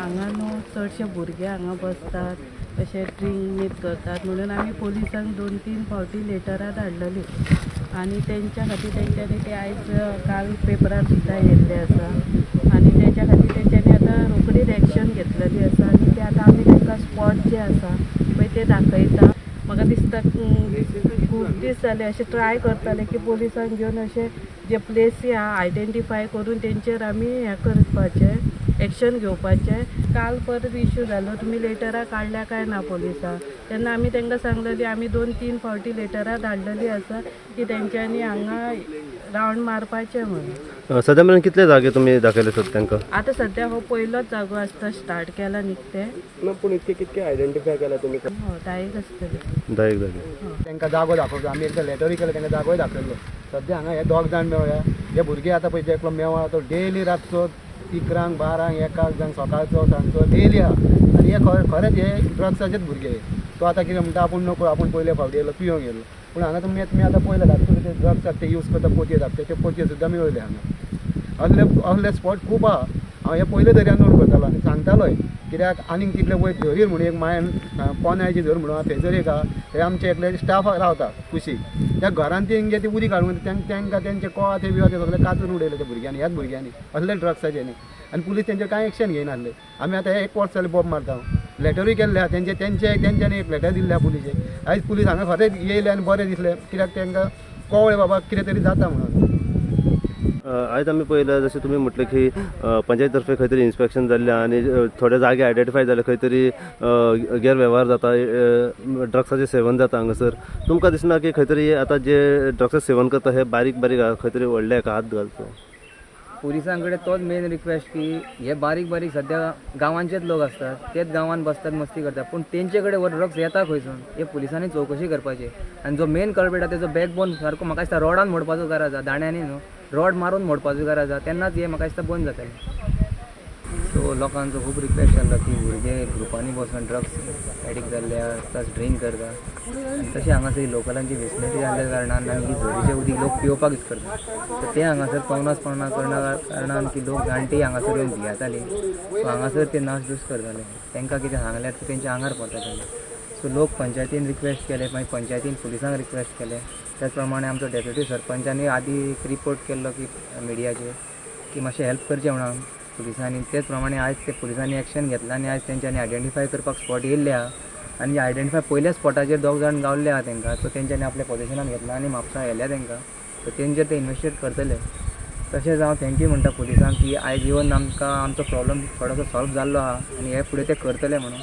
हांगा न्हू चडशे भुरगे हांगा बसतात, अशे ड्रिंक बीन करतात म्हणून आमी पोलिसांक 2-3 फावटी लेटरां धाडलेली आनी तेंच्या खातीर तेंच्यांनी ते आयज काल पेपरार सुद्दां येयल्ले आसा आनी तेच्या खातीर तेंच्यांनी आतां रोखडीच एक्शन घेतलेली आसा आनी ते आतां आमी तांकां स्पॉट जे आसा पळय ते दाखयता. म्हाका दिसता खूब दीस जाले अशें ट्राय करताले की पोलिसांक घेवन अशें जे प्लेसी आहा आयडेंटिफाय करून तेंचेर आमी हें करपाचें, एक्शन घेवपाचें. काल परत इशू जालो, तुमी लेटरां काडल्या काय ना पोलिसांक, तेन्ना आमी तांकां सांगलेली आमी 2-3 फावटी लेटरां धाडलेली आसा की तेंच्यांनी हांगा रावंड मारपाचें म्हणून. सध्या मेरेन कितले जागे तुमी दाखयले सर तांकां? आतां सद्या हो पयलोच जागो आसता स्टार्ट केला निकतें. ना, पूण इतके कितके आयडेंटिफाय केला तुमी? हो, 10 आसतले. 10 जागे. तांकां जागो दाखोवचो आमी एकदां लेटरूय केलें, तांकां जागोय दाखयल्लो. सद्या हांगा हे दोग जाण मेळ्ळ्या. हे भुरगे आतां पळय, एकलो मेवळा तो डेली रातचो 11, 12, 1 जावं सकाळचो सांजचो डेली आहा. आनी हे खरेंच हे ड्रग्साचेच भुरगे. तो आतां कितें म्हणटा, आपूण नको, आपूण पयले फावटी येयलो पियोंक येयलो. पूण हांगा तुमी आतां पळयले धाकटे ते ड्रग्साक ते यूज करता, पोतये धाकटे, ते पोतये सुद्दां मेळ्ळे हांगा. असले असले स्पॉट खूब आहा. हांव हे पयले दर्यान नोट करतालो आनी सांगतालोय, कित्याक आनीक तितले वयर झरीर म्हणून एक मायन पोन्याची झर म्हणून आहा, थंयसर एक आहा. थंय आमचे एकले स्टाफ रावता कुशीक, त्या घरान तेंगे ती उदीक हाडून तांकां तेंचे कोवा ते बिवा ते सगळे कातून उडयले त्या भुरग्यांनी, ह्याच भुरग्यांनी असले ड्रग्साचे न्ही. आनी पुलीस तेंचेर कांय एक्शन घेयनासले. आमी आतां हे एक वर्स जालें बोब मारता, लेटरूय केल्ले आहा तेंचे तेंचे तेंच्यांनी एक लेटर दिल्ले आहा पुलिशेक. आयज पुलीस हांगा खरेंच येयले आनी बरें दिसलें, कित्याक तांकां कळ्ळें बाबा कितें तरी जाता म्हणून. आयज आमी पळयलें, जशें तुमी म्हटलें की पंचायत तर्फे खंय तरी इन्स्पेक्शन जाल्लें आनी थोडे जागे आयडेंटिफाय जाले, खंय तरी गैरवेव्हार जाता, ड्रग्साचें सेवन जाता हांगासर. तुमकां दिसना की खंय तरी आतां जे ड्रग्साचें सेवन करता हे बारीक बारीक आहा, खंय तरी व्हडले हाका हात घालचो? पुलिसां कडेन तोच मेन रिक्वेस्ट की हे बारीक बारीक सद्या गांवांचेच लोक आसतात, तेच गांवांत बसतात, मस्ती करतात, पूण तेंचे कडेन हो ड्रग्स येता खंयसून हे पुलिसांनी चवकशी करपाची. आनी जो मेन कल्प्रेट आसा तेजो बॅकबोन सारको म्हाका दिसता रोडान मोडपाचो गरज आसा, दांड्यांनी न्हू, रोड मारून मोडपाचो गरज आसा, तेन्नाच हे म्हाका दिसता बंद जातलें. सो लोकांचो खूब रिक्वेस्ट जाल्लो की भुरगे ग्रुपांनी बसून ड्रग्स एडिक्ट जाल्ले आहा, प्लस ड्रिंक करता आनी तशें हांगासर लोकलांची विसिनिटी जाल्ल्या कारणान आनी ही झरीचें उदीक लोक पिवपाक यूज करता, सो ते हांगासर पन्नास करण्या कारणान की लोक जाणटी हांगासर येवन भियेताली. सो हांगासर ते नासधूस करताले, तांकां कितें सांगल्यार ते तेंच्या आंगार पडटाले. सो लोक पंचायतीन रिक्वेस्ट केले, मागीर पंचायतीन पुलिसांक रिक्वेस्ट केले. त्याच प्रमाणे आमचो डेप्युटी सरपंचानी आदी एक रिपोर्ट केल्लो की मिडियाचेर की मातशें हेल्प करचें म्हणून पुलिसांनी. तेच प्रमाणे आयज ते पुलिसांनी एक्शन घेतलां आनी आयज तेंच्यांनी आयडेंटिफाय करपाक स्पॉट येयल्ले आहा आनी आयडेंटिफाय पयल्या स्पॉटाचेर दोग जाण गावल्ले आहा तांकां. सो तेंच्यांनी आपल्या पोजिशनान घेतलां आनी म्हापसा व्हेल्या तांकां. सो तेंचेर ते इन्वेस्टिगेट करतले. तशेंच हांव thank you म्हणटा पुलिसांक की आयज येवन आमकां आमचो प्रॉब्लम थोडोसो सॉल्व जाल्लो आहा आनी हे फुडें ते करतले म्हणून.